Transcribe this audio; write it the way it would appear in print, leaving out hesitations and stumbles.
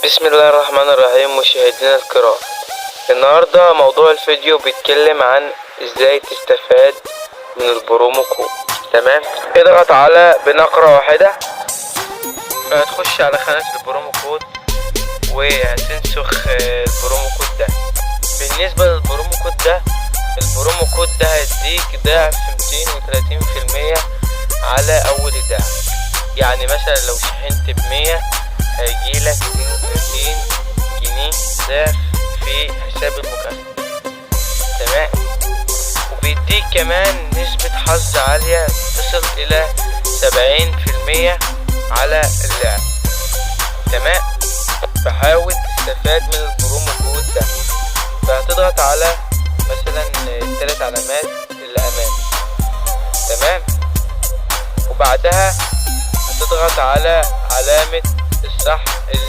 بسم الله الرحمن الرحيم. مشاهدينا الكرام، النهاردة موضوع الفيديو بيتكلم عن ازاي تستفاد من ال promo code. تمام، اضغط على بنقرة واحدة، فهتخش على خانة ال promo code وهتنسخ ال promo code ده. بالنسبة لل promo code ده، ال promo code ده هيديك ضعف 230% على أول دعم. يعني مثلا لو شحنت ب100 هيجيلك 230 جنيه ضعف في حساب المكافأة. تمام، وبيديك كمان نسبة حظ عالية تصل إلى 70% على اللعب. تمام، فحاول تستفاد من ال promo code ده. فهتضغط على مثلا التلات علامات اللي أمام، تمام، وبعدها هتضغط على علامة الصح اللي